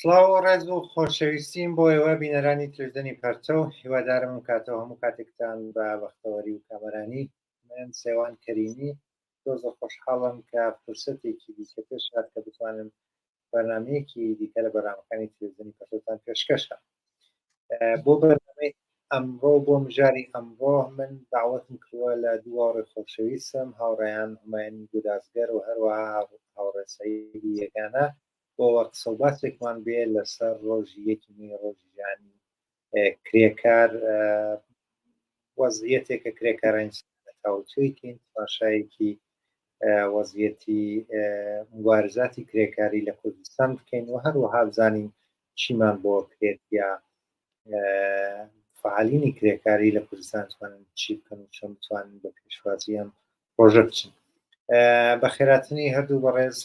سڵاو و ڕێز و خۆشەویستیم بۆ ئێوە بینەرانی تلویزیۆنی پەرچە و هیوادارم ئەم کاتەوە هەموو کاتێکتان بە بەختەوەری و کامەرانی. من سێوان کەریمی زۆر زۆر خۆشحاڵم کە فرسەتێکی دیکە پێش هات کە بتوانم بەرنمەیەکی دیکە لە بەرنامەکانی تلویزیۆنی پەرچەتان پێشکەشە. بۆ بەرنامەی ئەمڕۆ بۆ مژاری ئەمڕۆ من داوەتم کردووە لە دوو هاوڕێ خۆشەویستم هاوڕێیان هومایونی گودازگەر و هەروەها هاوڕێ سەعیدی یەگانە بۆ قسە و باسێکمان بێ لەسەر ڕۆژی یەکی مەی ڕۆژی جیهانی کرێکار وەزیەتێکە کرێکارانی تاوتوێکین تماشایەکی وەزیەتی مبارزاتی کرێکاری لە کوردستان بکەین و هەروەها بزانین چیمان بۆ کرێت یا فعالینی کرێکاری لە کوردستان توانن چی بکەن و چۆن بتوانن بە پێشوازی ئەم ڕۆژە بچن. بە خێراتنی هەردوو بەڕێز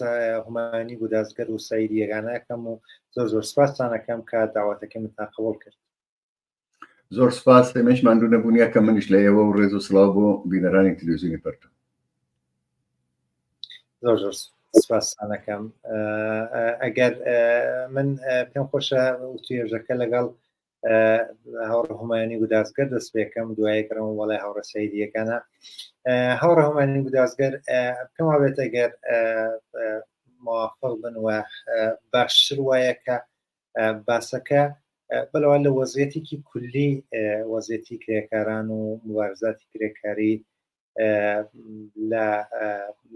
هومایونی گودازگەر و سەعید یەگانەکەم و زۆر زۆر سپاستان ئەکەم کە داوەتەکەی منتان قبوڵ کرد. زۆر سپاس، ئێمەیش ماندوو نەبوونیە کە منیش لە ئێوە و ڕێز و سڵاو بۆ بینەرانی تلویزیۆنی پەرتۆ. زۆر زۆر سپاستان ئەکەم. ئەگەر من پێم خۆشە وتوێژەکە لەگەڵ هاوڕێ هومایونی گودازگەر دەست پێکەم دوای گەڕم وەڵای هاوڕێ سەیدیەکانە هاوڕێ هومایونی گودازگەر پێم وابێت ئەگەر موافق بن و باشتر وایە کە باسەکە بەلەوە لە وەزیەتێکی کولی وەزیەتی کرێکاران و مبارزاتی کرێکاری لە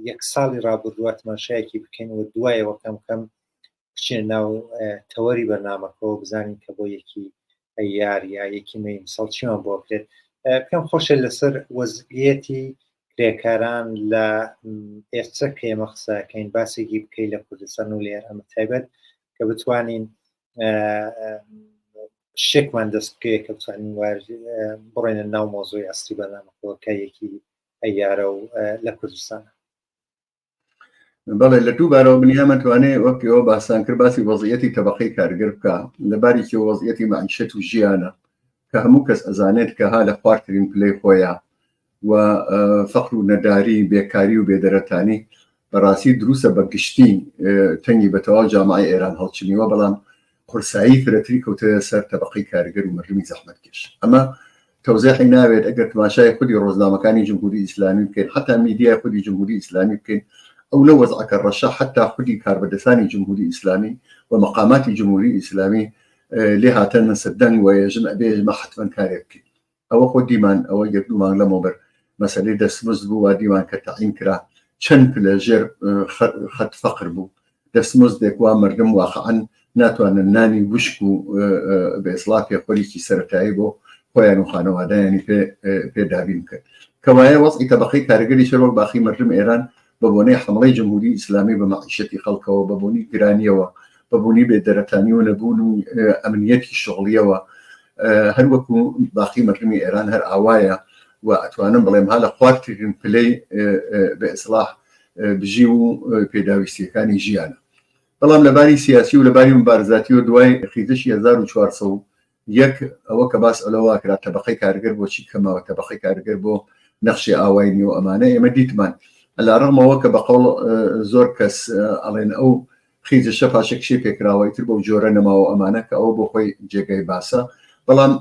یەک ساڵی ڕابردووە تەماشایەکی بکەین و دوایەوە کەم کەم بچینە ناو تەوەری بەرنامەکەەوە بزانین کە بۆ یەکی ئەیار یا یەکی مەی ساڵ چیمان بۆ کرێت. پێم خۆشە لەسەر وەزیەتی کرێکاران لە ئێستا کە ئێمە قسەکەین باسێکی بکەی لە کوردستان و لە ئێران تایبەت کە بتوانین شتێکمان دەست بکەوێت کە بتوانین بڕێنە ناو مۆزۆی ئەسلی بەرنامەکەەوە کە یەکی ئەیارە و لە کوردستان. بەڵێ لە دوو بارەوە بنیامە توانێ وەک ئێوە باسان کرد باسی وەزعیەتی تەبەقەی کارگەر بکە لە بارێکی وەزعیەتی مەعیشەت و ژیانە کە هەموو کەس ئەزانێت کە ها لە خوارترین پلەی خۆیە و فەقر و نەداری بێکاری و بێدەرەتانی بەڕاستی دروستە بە گشتی تەنگی بە تەواو جامعی ئێران هەڵچنیوە بەڵام قورسایی فرەتری کەوتە سەر تەبەقەی کارگەر و مردمی زەحمەتکێش. ئەمە تەوزیحی ناوێت ئەگەر تماشای خودی ڕۆزنامەکانی جمهوری ئیسلامی بکەین حتا میدیای خودی جمهوری ئیسلامی بکەین ئەو نە وەزعەکە ڕەشە حتا خودی کاربەدەسانی جمهوری ئیسلامی و مەقاماتی جمهوری ئیسلامی لێ هاتەنە سەر دەنگ و ێژن ئەبێ ئێمە حتمەن کارێک بکەین. ئەوە خۆ دیمان ئەوە یەک دوو مانگ لەمەوبەر مەسەلەی دەستمزد بوو وا دیمان کە تەعین کرا چەند پلە ژێر خەت فەقر بوو دەستمزدێک وا مردم واقعا ناتوانن نانی وشک و بە ئیسڵا پێخۆریکی سەرەتایی بۆ خۆیان و خانەوادەیانی پێ پێ دابین بکەن. کەوایە وەزعی تەبەقەی کارگەری شەر وەک باقی مردم ئێران بە بۆنەی حەمڵەی جمهوری ئیسلامی بە مەعیشەتی خەڵکەوە، بە بۆنی گرانیەوە، بە بوونی بێ دەرەتانی و نەبوون و ئەمنیەتی شوغڵیەوە هەر وەکو باقی مەردمی ئێران هەر ئاوایە و ئەتوانم بڵێم ها لە خوارترین پلەی بە ئیسڵاح بژی و پێداویستیەکانی ژیانە. بەڵام لە باری سیاسی و لە باری مبارزاتیەوە دوای خیزشی 1401 ئەوە کە باس ئەلەوە کرا تەبەقەی کارگەر بۆچی کەماوە، تەبەقەی کارگەر بۆ نەخشی ئاوای نیە و ئەمانە، ئێمە دیتمان عەلا ڕەغمەوە کە بە قەوڵ زۆر کەس ئەڵێن ئەو خیزشە پاشەکشەی پێکراوە ئیتر بەو جۆرە نەماوە ئەمانە کە ئەوە بۆ خۆی جێگای باسە، بەڵام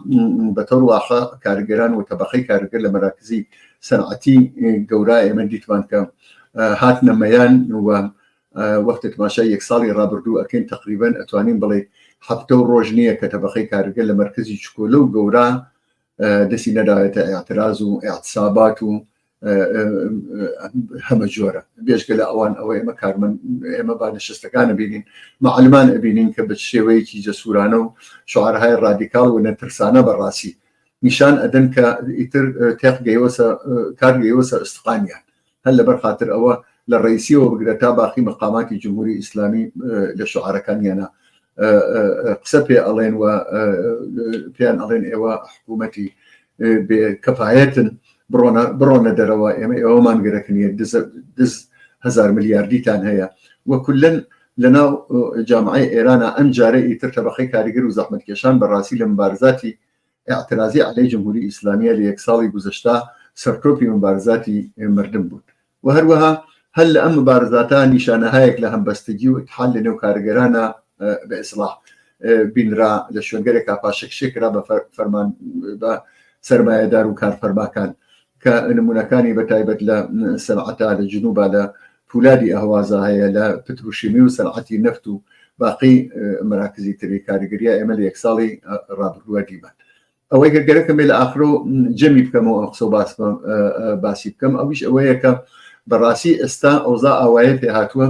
بە تەور واقع کارگەران و تەبەقەی کارگەر لە مەراکزی سەنعەتی گەورا ئێمە دیتمان کە هاتنە مەیان و وەختێ تماشای یەک ساڵی ڕابردوو ئەکەین تەقریبەن ئەتوانین بڵێ هەفتە و ڕۆژ نییە کە تەبەقەی کارگەر لە مەرکەزی چکۆلە و گەورا دەستی نەداوێتە ئاعتراز و ئاعتسابات و هەمە جۆرە بێژگە لە ئەوان ئەوە ئێمە کارمەند ئێمە با نشستەکان بینین معلمان ئەبینین کە بە شێوەیەکی جەسورانە و شعارهای ڕادیکاڵ و نەترسانە بەڕاستی نیشان ئەدەن کە ئیتر تێق گەیوەسە کار گەیوەسە ئستقانیان هەر لەبەر خاتر ئەوە لە ڕەیسیەوە بگرە تا باقی مەقاماتی جمهوری ئیسلامی لە شعارەکانیانە قسە پێ ئەڵێن و پێیان ئەڵێن ئێوە حکوومەتی بێ کەفایەتن بڕۆنە بڕۆنە دەرەوە ئێمە ئێوەمان گەرەک نییە دز هزار ملیاردیتان هەیە و کولەن لەناو جامعەی ئێرانە ئەم جارە ئیتر تەبەقەی کاریگەر و زەحمەتکێشان بەڕاستی لە مبارزاتی ئیعترازی عەلەی جمهوری ئیسلامیە لە یەک ساڵی گوزەشتە سەرتۆپی مبارزاتی مردم بوون و هەروەها هەر لە ئەم مبارزاتە نیشانەهایەک لە هەمبەستگی و ئیتحاد لە نێو کارگەرانە بە ئیسڵاح. بینرا لە شوێنگەرێکا پاشەکشێ کرا بە فەرمان بە سەرمایەدار و کارفەرماکان کە نمونەکانی بە تایبەت لە سەنعەتا لە جنوبا لە پولادی ئەهوازا هەیە لە پتروشیمی و سەنعەتی نەفت و باقی مراکزی تری کارگەریا ئێمە لە یەک ساڵی ڕابردووە دیمان. ئەوەی کە گەرەکم بێ لە ئاخرۆ جەمی بکەمەوە ئەم قسە و باسی بکەم ئەویش ئەوەیە کە بەڕاستی ئێستا ئەوزا ئاوایە پێ هاتووە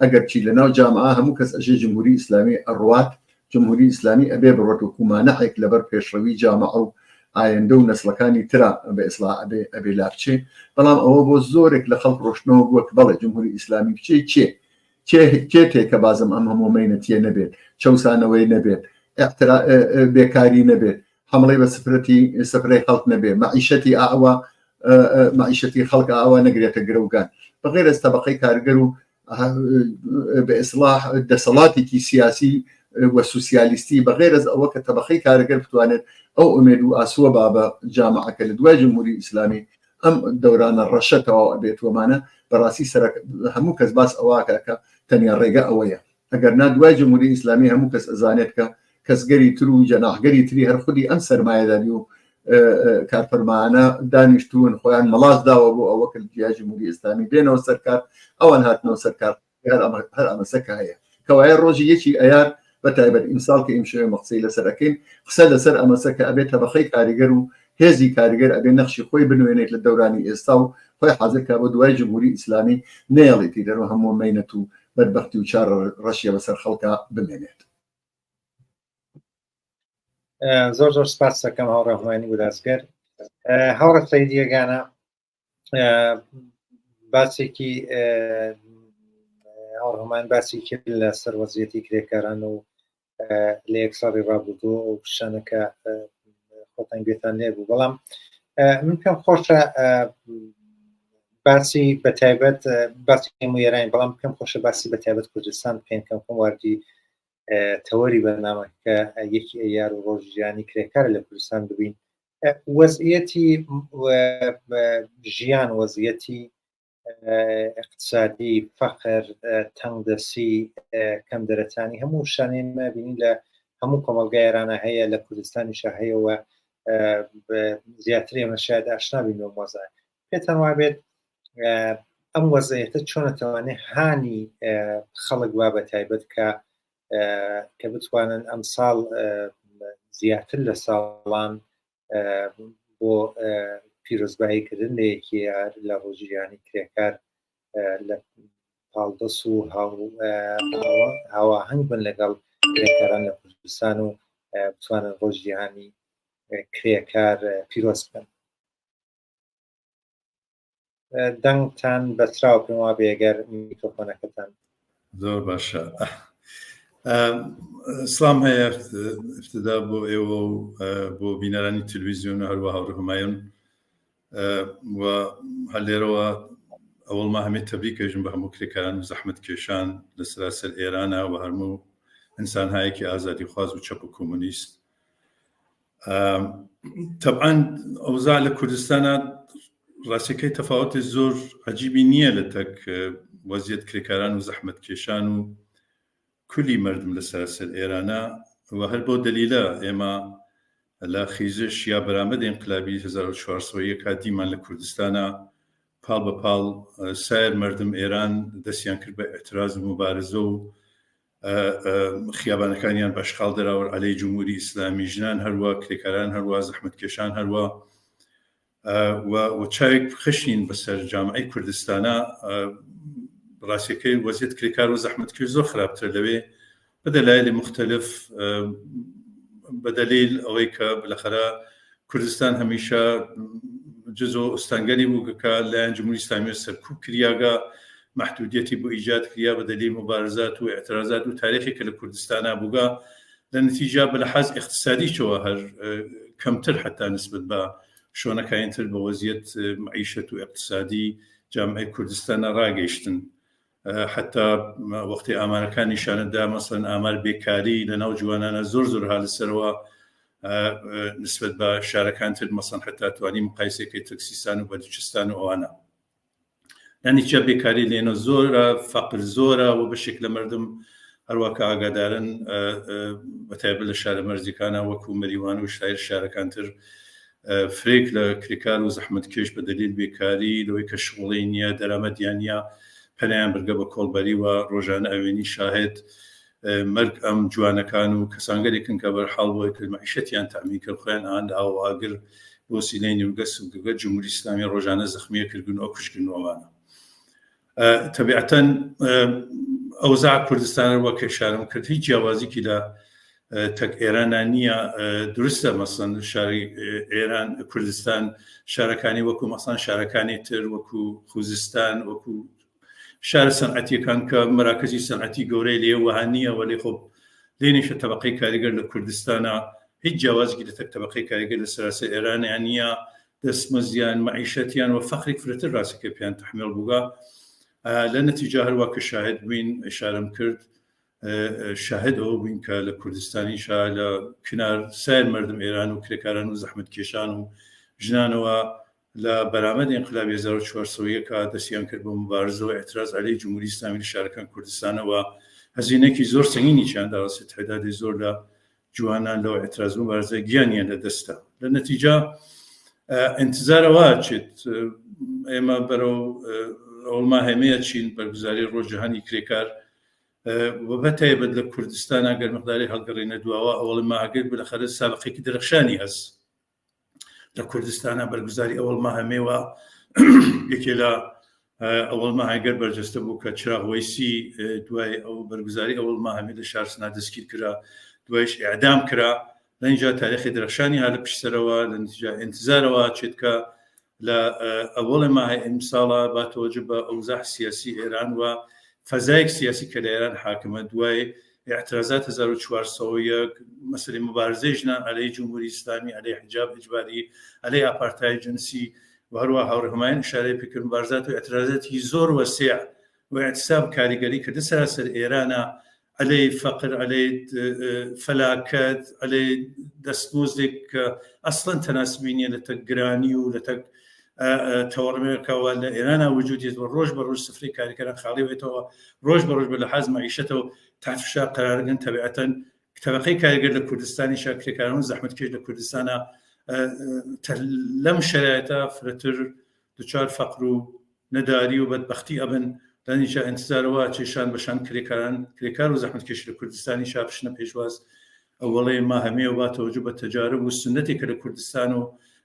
ئەگەر چی لە ناو جامعە هەموو کەس ئەژێ جمهوری ئیسلامی ئەڕوات جمهوری ئیسلامی ئەبێ بڕۆت وەکو مانعێک لەبەر پێشڕەوی جامعە و ئایندە و نەسڵەکانی ترا بە ئیسڵاح ئەبێ ئەبێ لابچێ بەڵام ئەوە بۆ زۆرێک لە خەڵک ڕۆشتنەوە بووە کە بەڵێ جمهوری ئیسلامی بچێ کێ کێ کێ تێکە بازم ئەم هەموو مەینەتیە نەبێت چەوسانەوەی نەبێت بێکاری نەبێت حمڵی بە سفرەتی سفرەی خەڵک نەبێ مەعیشەتی ئاوا مەعیشەتی خەڵک ئاوا نەگرێتە گرەوگان بەغێرەز تەبقەی کارگەر و بە ئیسڵاح دەسەڵاتێکی سیاسی و سوسیالیستی بەغێرەز ئەوە کە تەبقەی کارگەر بتوانێت ئەو ئومێد و ئاسووە با بە جامعەکە لە دوای جمهوری ئیسلامی ئەم دەورانە ڕەشە تەواو ئەبێت وەمانە بەڕاستی سەر هەموو کەس باس ئەوواکە کە تەنیا ڕێگە ئەوەیە ئەگەر نا دوای جمهوری ئیسلامی هەموو کەس ئەزانێت کە کەسگەری تر و جەناحگەری تری هەر خودی ئەم سەرمایەداری و کارفەرمانە دانیشتوون خۆیان مەڵاس داوە بۆ ئەوە کە جیا جمهوری ئیسلامی بێنەوە سەرکار ئەوان هاتنەوە سەرکار هەر ئەمە هەر ئەمەسە کە هەیە کەوایە ڕۆژی یەکی ئەیار بە تایبەت ئیمساڵ کە ئیمشەوێ مەقسەی لەسەر ئەکەین قسە لەسەر ئەمەسە کە ئەبێ تەبەقەی کاریگەر و هێزی کاریگەر ئەبێ نەخشی خۆی بنوێنێت لە دەورانی ئێستا و خۆی حازر کا بۆ دوای جمهوری ئیسلامی نەیەڵێتی دەرەوە هەموو مەینەت و بەدبەختی و چارە ڕەشیە بەسەر خەڵکا بمێنێت. زۆر زۆر سپاس دەکەم هاوڕێ هومانی گودازگەر هاوڕێ سەید یەگانە باسێکی هاوڕێمان باسی کرد لە سەر وەزیەتی کرێکاران و لە یەک ساڵی ڕابردوو ئەو شانەکە خۆتان گوێتان لێ بوو بەڵام من پێم خۆشە باسی بە تایبەت باسی هەموو بەڵام پێم خۆشە باسی بە تایبەت کوردستان بکەین کەم کەم واردی تەوەری بەرنامەکە یەکی ئەیار و ڕۆژ ژیانی کرێکار لە کوردستان ببین وەزعیەتی ژیان وەزعیەتی اقتصادی فەقر تەنگدەسی کەم دەرەتانی هەموو شانێ مابینی لە هەموو کۆمەڵگای ئێرانە هەیە لە کوردستانیشە هەیەوە زیاتر ئێمە شاید ئاشنا بین بەم وەزعە پێتان وابێت ئەم وەزعیەتە چۆن ئەتوانێت هانی خەڵک وا بە تایبەت کە کە بتوانن ئەمساڵ زیاتر لە ساڵان بۆ پیرۆزبایی کردن لە یەکیار لە ڕۆژیانی کرێکار لە پاڵدەس و هاواهەنگ بن لەگەڵ کرێکاران لە کوردستان و بتوانن ڕۆژ جیهانی کرێکار پیرۆز بکەن. دەنگتان بەسراوە پێم وابێ گەر میکرۆفۆنەکەتان زۆر باشە سلام هەیە افتدا بۆ ئێوە و بۆ بینەرانی تلویزیۆن و هەروە هاوڕێ همایون و هەر لێرەوە ئەوەڵما هەمێ تەبریکێژم بە هەموو کرێکاران و زەحمەت کێشان لە سەراسەر ئێرانە و هەرموو ئینسانهایەکی ئازادیخواز و چەپ و کۆمۆنیست تەبعەن ئەوزا لە کوردستانە ڕاستەکەی تەفاوتی زۆر عجیبی نییە لە تەک وەزیەت کرێکاران و زەحمەت کێشان و کولی مردم لە سەراسەر ئێرانە و هەر بۆ دەلیلە ئێمە لە خیزش یا بەرامەد ئینقلابی 1401 دیمان لە کوردستانە پاڵ بە پاڵ سایر مردم ئێران دەستیان کرد بە ئاعتراز و مبارزە و خیابانەکانیان بە ئەشقال دەراورد عەلەی جمهوری ئیسلامی ژنان هەروە کرێکاران هەروە زەحمەتکێشان هەروە و چاوێک بخشین بەسەر جامعەی کوردستانە ڕاستەکەی وەزیەت کرێکار و زەحمەتکێش زۆر خراپتر لەوێ بە دەلایلی مختلف بە دەلیل ئەوەی کە بالاخرە کوردستان هەمیشە جزء ئوستانگەلی بوو کە لایەن جمهوری ئیسلامی سەرکوب کریاگە مەحدودیەتی بۆ ئیجاد کریا بە دەلیل موبارزات و ئیعترازات و تاریخی کە لە کوردستانا بووگە لە نتیجە بە لحاظ ئیقتسادیچەوە هەر کەمتر حتا نسبت بە شۆنەکانی تر بە وەزیەت معیشەت و ئیقتسادی جامعەی کوردستانە ڕاگەیشتن حتا وەختی ئامارەکان نیشانە دا مەسەن ئامار بێکاری لە ناو جوانانە زۆر زۆر ها لەسەرەوە نسبت بە شارەکان تر مەسەن حتا توانی مقایسەکەی تەکسیستان و بەلوچستان و ئەوانە یعنی چە بێکاری لێنە زۆرە فەقر زۆرە و بەشێک لە مردم. هەروە کە ئاگادارن بە تایبەت لە شارە مەرزیەکانە وەکو مەریوان و سایر شارەکانتر فرێک لە کرێکار و زەحمەتکێش بە دەلیل بێکاری لەوەی کە شغڵی نییە دەرامەتیان نییە پەنایان بردگە بە کۆڵبەری و ڕۆژانە ئەوێنی شاهد مەرگ ئەم جوانەکان و کەسانگەلێکن کە بەرحاڵ بۆی کرد مەعیشەتیان تەئمین کرد خۆیان ئان لە ئاو و ئاگر بۆ سینەی نیوگەس و گەگە جمهوری ئیسلامی ڕۆژانە زەخمیە کردن و کوشتن و ئەوانە تەبیعەتەن ئەوزاع کوردستان وەک ئشارەم کرد هیچ جیاوازیکی لە تەک ئێرانە نییە دروستە مەسەن شاری ئێران کوردستان شارەکانی وەکو مەسان شارەکانی تر وەکو خوزستان وەکو شارە سەنعەتیەکان کە مەراکزی سەنعەتی گەورەی لێ وەها نییە وەلی خۆ لێنیشە تەبقەی کاریگەر لە کوردستانە هیچ جیاوازی لە تەک تەبقەی کاریگەر لە سەراسەر ئێرانیان نییە دەستمزدیان مەعیشەتیان و فەقرێک فرەتر ڕاستەکە پێیان تەحمیڵ بووگە لە نەتیجە هەروە کە شاهد بووین ئشارەم کرد شاهد ئەوە بووین کە لە کوردستانیشا لە کنار سایر مردم ئێران و کرێکاران و زەحمەت کێشان و ژنانەوە لە بەرامەد ئینقلابی 1401 دەستیان کرد بە مبارزە و اعتراض عەلەی جمهوری ئیسلامی لە شارەکان کوردستانەوە هەزینەکی زۆر سەنگینیشیان دا ڕاستە تعدادی زۆر لە جوانان لەو اعتراض مبارزە گیانیان لە دەستدا لە نەتیجە انتظارەوە چێت ئێمە بەرەو ئەوڵما هەمەیە چین بەرگزاری ڕۆژ جیهانی کرێکار و بە تایبەت لە کوردستان ئەگەر مقداری هەڵگەڕینە دواوە ئەوڵ ماگەر بلەخەرە سابقێکی درەخشانی هەست لە کوردستانە بەرگزاری ئەوەڵ ماهەمێوە یەکێ لە ئەوەڵ ماهگەر بەرجەستە بوو کە چراغ وەیسی دوای ئەو بەرگزاری ئەوەڵ ماهەمێ لە شار سنا دەستگیر کرا دوایش ئیعدام کرا لەنجا تاریخی درەخشانی ها لە پشتسەرەوە لە نتیجا ئینتزارەوە چێت کە لە ئەوەڵێ ماه ئیمساڵە با تەوەجه بە ئەوزاع سیاسی ئێران و فەزایەک سیاسی کە لە ئێران حاکمە دوای اعتراضات 1401 مەسەلەی مبارزەی ژنان عەلەی جمهوری ئیسلامی عەلەی حجاب ئیجباری عەلەی ئاپارتاید جنسی و هەروە هاوڕێ هومایون ئشارەی پێ کرد مبارزات و اعتراضاتی زۆر وەسیع و اعتصاب کاریگەری کردە سەراسەر ئێرانە عەلەی فەقر عەلەی فەلاکەت عەلەی دەستمۆزێک کە ئەسڵەن تەناسبی نییە لە تەک گرانی و لە تەک تەوەڕمێکەوە لە ئێرانە وجودیت و ڕۆژ بە ڕۆژ سفری کاریکەران خاڵی بێتەوە ڕۆژ بە ڕۆژ بە لەحاز مەعیشەتەوە تحت فشار قەرارگەن تەبعەتەن تەبقەی کارگەر لە کوردستانیشا کرێکاران و زەحمەتکێش لە کوردستانە لەم شەرایەتە فرەتر دوچار فەقر و نەداری و بەدبەختی ئەبن لەنیجا ئینتزارەوە ئەچێ شان بە شان کرێکاران کرێکار و زەحمەتکێش لە کوردستانیشا بچنە پێشواز ئەوەڵێ ما هەمێ و با تەوەجو بە تەجارب و سوننەتێک کە لە کوردستان و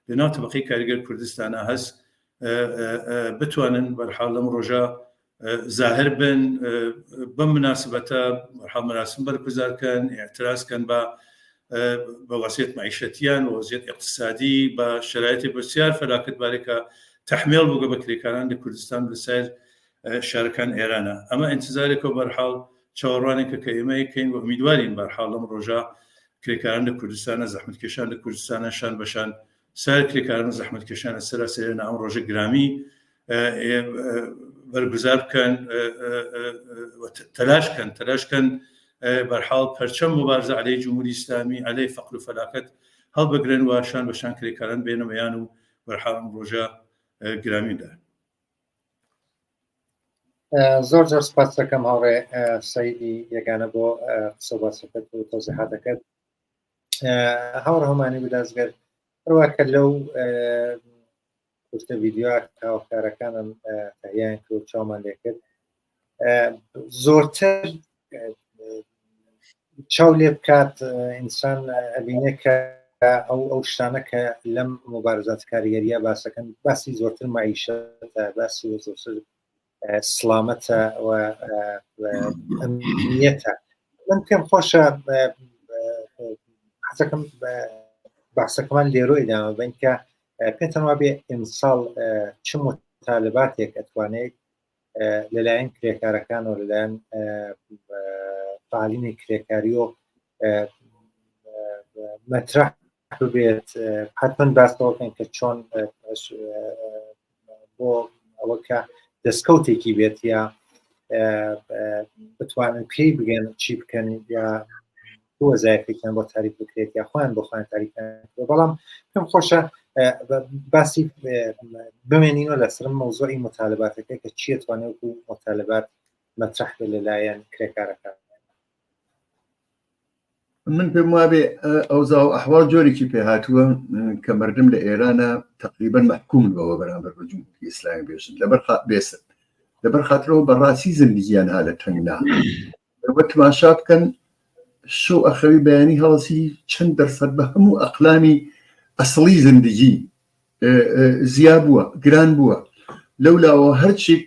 لە ناو تەبقەی کارگەر کوردستانا هەس بتوانن بەرحاڵ لەم ڕۆژە زاهر بن بەم مناسبەتە بەرحاڵ مەراسم بەرگوزار کەن ئیعتراز کەن بە بە وەزیەت مەعیشەتیان و وەزیەت ئیقتسادی بە شەرایتی بسیار فەلاکەتبارێکە تەحمێڵ بووگە بە کرێکاران لە کوردستان لە سایر شارەکان ئێرانە ئەمە ئینتزارێکە و بەرحاڵ چاوەڕوانێکە کە ئێمە یەکەین و ئومیدوارین بەرحاڵ لەم ڕۆژە کرێکاران لە کوردستانە زەحمەتکێشان لە کوردستانە شان بە شان سایر کرێکاران و زەحمەتکێشان لە سەراسەرێنە ئەم ڕۆژە گرامی بەرگوزار بکەن تەلاش کەن تەلاش کەن بەرحاڵ پەرچەم مبارزە عەلەی جمهوری ئیسلامی عەلەی فەقر و فەلاکەت هەڵبگرن و شان بە شان کرێکاران بێنە مەیان و بەرحاڵ ئەم ڕۆژە گرامیدا. زۆر زۆر سپاس دەکەم هاوڕێ سەیدی یەگانە بۆ قسە باسەکەت و تەوزیحاتەکەت هاوڕێ هەمانی بدازگەر هەروە کە لەو کورتە ڤیدیۆ هاوکارەکانم تەهیان کرد چاومان لێکرد زۆرتر چاو لێ بکات ئینسان ئەبینێ کە ئەو ئەو شتانە کە لەم مبارزات کاریگەریە باسەکەن باسی زۆرتر معیشەتە باسی زۆرتر سڵامەتە و ئەمنیەتە من پێم خۆشە حەزەکەم باسەکەمان لێرۆ ئیدامە بین کە پێتان وابێ ئیمساڵ چ متالباتێک ئەتوانێت لەلایەن کرێکارەکان و لەلایەن فعالینی کرێکاری و مەترح ببێت حتمما باستەوەکەن کە چۆن بۆ ئەوە کە دەستکەوتێکی بێت یا بتوانن پێی بگەن چی بکەن یا وەزایفێکیان بۆ تاریف بکرێت یا خۆیان بۆ خۆیان تاریفیان بەڵام پێم خۆشە باسی بمێنینەوە لەسەر مەوزوعی مطالباتەکە کە چیە توانێت و مطالبات مەترح بێت لەلایەن کرێکارەکان. من پێم وابێ ئەوزا و ئەحواڵ جۆرێکی پێهاتووە کە مردم لە ئێرانە تقریبا مەحکومن بەوە بەرامبەر بە جمهوری ئیسلامی بێژن لەبەر بێسن لەبەر خاترەوە بەڕاستی زندگیان ها لە تەنگنا ئەوە تماشا بکەن شەو ئەخەوی بەیانی هەڵسی چەند دەرسەد بە هەموو ئەقلامی ئەسڵی زندگی زیا بووە گران بووە لەو لاوە هەرچیک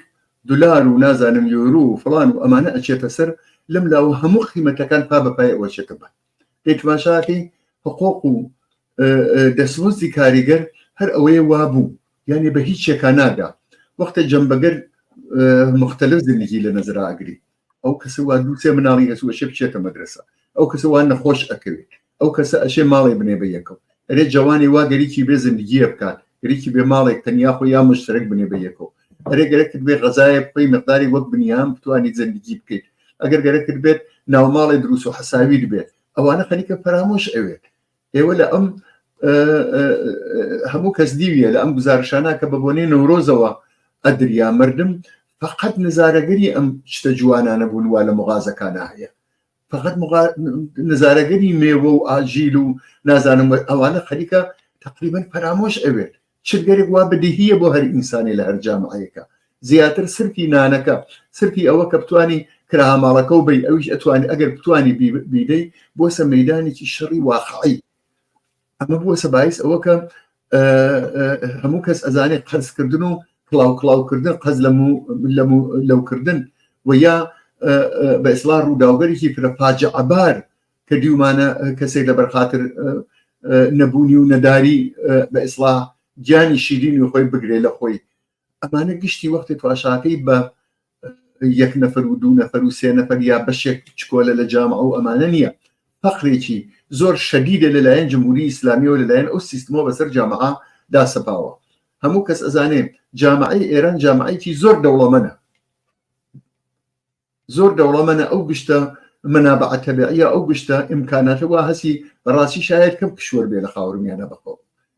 دلار و نازانم یۆرو و فڵان و ئەمانە ئەچێتە سەر لەم لاوە هەموو قیمەتەکان پا بە پای ئەوە چێتە بە دەی تماشاکەی حقوق و دەستمزدی کاریگەر هەر ئەوەیە وابوو یعنی بە هیچ شێکا ناگا وەختە جەمبەگەر مختلف زندگی لە نەزرا ئەگری ئەو کەسە وا دوو سێ مناڵی هەس وەشێ بچێتە مەدرسە ئەو کەسە وا نەخۆش ئەکەوێت ئەو کەسە ئەشێ ماڵێ بنێ بە یەکەوە ئەرێ جەوانی وا گەریکی بێ زندگیە بکات گەریکی بێ ماڵێک تەنیا خۆ یا مشترک بنێ بە یەکەوە ئەرێ گەرەکت بێ غەزایە بخۆی مقداری وەک بنیام بتوانیت زندگی بکەیت ئەگەر گەرەکت بێت ناوماڵێ دروست و حەساویت بێت ئەوانە خەریکە فەرامۆش ئەوێت ئێوە لە ئەم هەموو کەس دیویە لە ئەم گزارشانە کە بە بۆنەی نەورۆزەوە ئەدریا مردم فقط نزارەگەری ئەم شتە جوانانە بوون وا لە مغازەکانە هەیە فقط نزارەگەری مێوە و ئاژیل و نازانم ئەوانە خەریکە تقریبا فەرامۆش ئەوێت چ گەرێک وا بەدیهیە بۆ هەر ئینسانێ لە هەر جامعەیەکە زیاتر سرفی نانەکە سرفی ئەوە کە بتانی کراها ماڵەکە و بی ئەویش ئەتوانی ئەگەر بتانی بیدەی بۆسە مەدانێکی شەڕی واقعی ئەمە بووەسە باعیس ئەوە کە هەموو کەس ئەزانێت قەرزکردن و کڵاو کڵاوکردن قەز لەوکردن و یا بە ئیسڵا ڕووداوگەرێکی فرە فاجعەبار کە دیومانە کەسێک لەبەر خاتر نەبوونی و نەداری بە ئیسڵا گیانی شیرینی خۆی بگرێ لە خۆی ئەمانە گشتی وەختی تواشاکەی بە یەک نەفەر و دوو نەفەر و سێ نەفەر یا بەشێک چکۆلە لە جامعە و ئەمانە نییە فەقرێکی زۆر شەدیدە لەلایەن جمهوری ئیسلامیەوە لەلایەن ئەو سیستمەوە بەسەر جامعە داسەپاوە هەموو کەس ئەزانێ جامعەی ئێران جامعەیەکی زۆر دەوڵەمەنە زۆر دەوڵەمەنە ئەو گشتە مەنابعە تەبیعیە ئەو گشتە ئیمکاناتە وا هەسی بەڕاستی شاید کەم کشوەر بێ لە خاورمیانە بەخۆ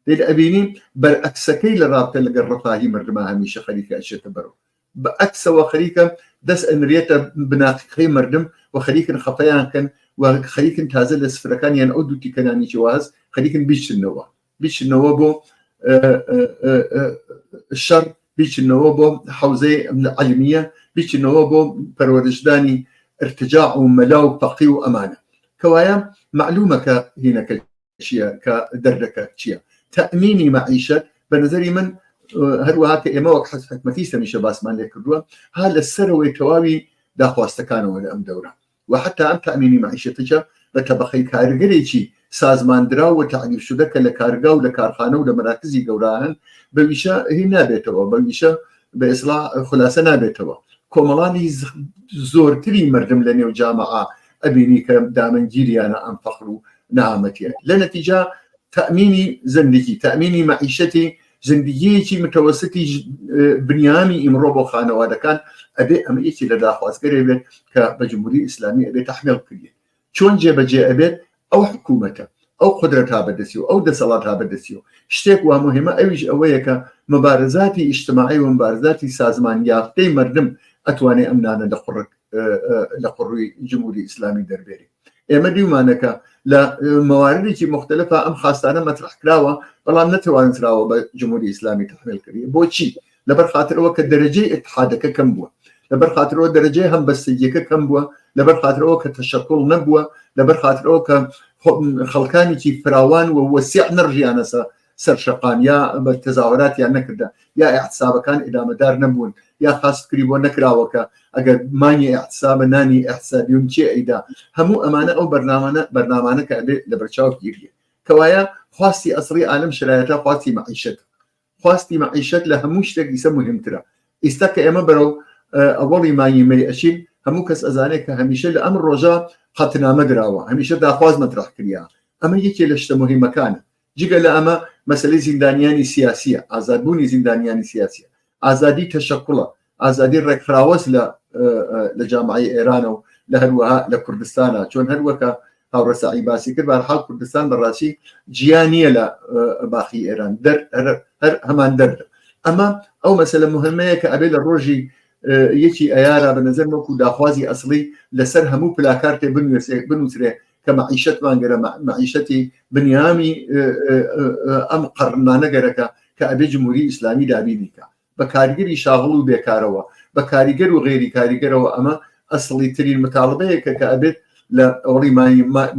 دێت ئەبینی بەرعەکسەکەی لە ڕابتە لەگەڵ ڕەفاهی مردما هەمیشە خەریکە ئەچێتە بەرەو بە عەکسەوە خەریکە دەست ئەنرێتە بناقیقەی مردم و خەریکن خەفەیان کەن و خەریکن تازە لە سفرەکانیان ئەو دوو تیکەنانی واز خەریکن بیچنەوە بیچنەوە بۆ شەڕ بیچنەوە بۆ حوزەی علمیە بیچنەوە بۆ پەروەرشدانی ارتجاع و مەلا و فەقی و ئەمانە کەوایە معلومە کە هینەکە چییە کە دەردەکە چییە تەئمینی مەعیشەت بە نظری من هەروەها کە ئێمە وەک حەز حکومەتی سەمیشە باسمان لێ کردووە ها لە سەرەوەی تەواوی داخواستەکانەوە لە ئەم دەورە و حتا ئەم تەئمینی مەعیشەتەشە بە تەبەقەی کارگەرێکی سازماندراو و تەعریب شدە کە لە کارگا و لە کارخانە و لە مەراکزی گەورە هەن بە ویشە هی نابێتەوە بە ویشە بە ئیسڵا خولاسە نابێتەوە کۆمەڵانی زۆرتری مردم لە نێو جامعە ئەبینی کە دامەنگیریانە ئەم فەقر و نەهامەتیە لە نەتیجا تەئمینی زندگی تەئمینی مەعیشەتی زندگیەکی متەوەستی بنیامی ئیمڕۆ بۆ خانەوادەکان ئەبێ ئەمە یەکی لە داخوازگەرێ بێت کە بە جمهوری ئیسلامی ئەبێ تەحمیل بکرێت چۆن جێبەجێ ئەبێت ئەو حکوومەتە ئەو قدرەت ها بەدەستی و ئەو دەسەڵات ها بەدەستی و شتێک وا مهمە ئەویش ئەوەیە کە مبارزاتی ئیجتماعی و مبارزاتی سازمان یافتەی مردم ئەتوانێ ئەم نانە لە قوڕک لە قوڕوی جمهوری ئیسلامی دەربێری ئێمە دیومانەکە لە مەواردێکی مختلفە ئەم خواستانە مەترح کراوە بەڵام نەتوانراوە بە جمهوری ئیسلامی تحمیل کردی بۆچی لەبەر خاترەوە کە دەرەجەی اتحادەکە کەم بووە لەبەر خاترەوە دەرەجەی هەمبەستگیەکە کەم بووە لەبەر خاترەوە کە تەشەکوڵ نەبووە لەبەر خاترەوە کە خەڵکانێکی فراوان و وەسیع نەڕژیانەسە سەر شەقام یا بە تەزاهوراتیان نەکردە یا ئیعتسابەکان ئیدامەدار نەبوون یا خاس فکری بۆ نەکراوە کە ئەگەر مانگی ئیعتسابە نانی ئیعتسابیون کێ ئەیدا هەموو ئەمانە ئەو بەرنامانە بەرنامانە کە ئەبێ لەبەرچاو بگیرێ کەوایە خواستی ئەسڵی عالم شرایەتە خواستی مەعیشەت خواستی مەعیشەت لە هەموو شتێک ئیسە مهمترە ئیستا کە ئێمە بەرەو ئەوەڵی مانگی مەی ئەچین هەموو کەس ئەزانێت کە هەمیشە لە ئەم ڕۆژە قەتنامە دراوە هەمیشە داخواز مەترح کریا ئەمە یەکێ لە شتە مهمەکانە جگە لە ئەمە مەسەلەی زیندانیانی سیاسیە، ئازادبوونی زیندانیانی سیاسیە، ئازادی تەشەکوڵە، ئازادی ڕێکخراوەس لە لە جامعەی ئێرانە و لە هەروەها لە کوردستانە چۆن هەروەکە هاوڕێ سەعی باسی کرد بەهەرحاڵ کوردستان بەڕاستی جیا نییە لە باقی ئێران دەر هەر هەمان دەردە ئەمە ئەو مەسەلە مهمەیە کە ئەبێ لە ڕۆژی یەکی ئەیارا بە نظر وەکو داخوازی ئەسڵی لەسەر هەموو پلاکارتێ بنووسێ بنووسرێ. کە مەعیشەتمان گەرە مەعیشەتی بنیامی ئەم قەرنانە گەرەکە کە ئەبێ جمهوری ئیسلامی دابینی کە بە کارگەری شاغڵ و بێکارەوە بە کاریگەر و غێری کاریگەرەوە ئەمە ئەسڵی ترین متاڵبەیەکە کە ئەبێت لە ئەوڵی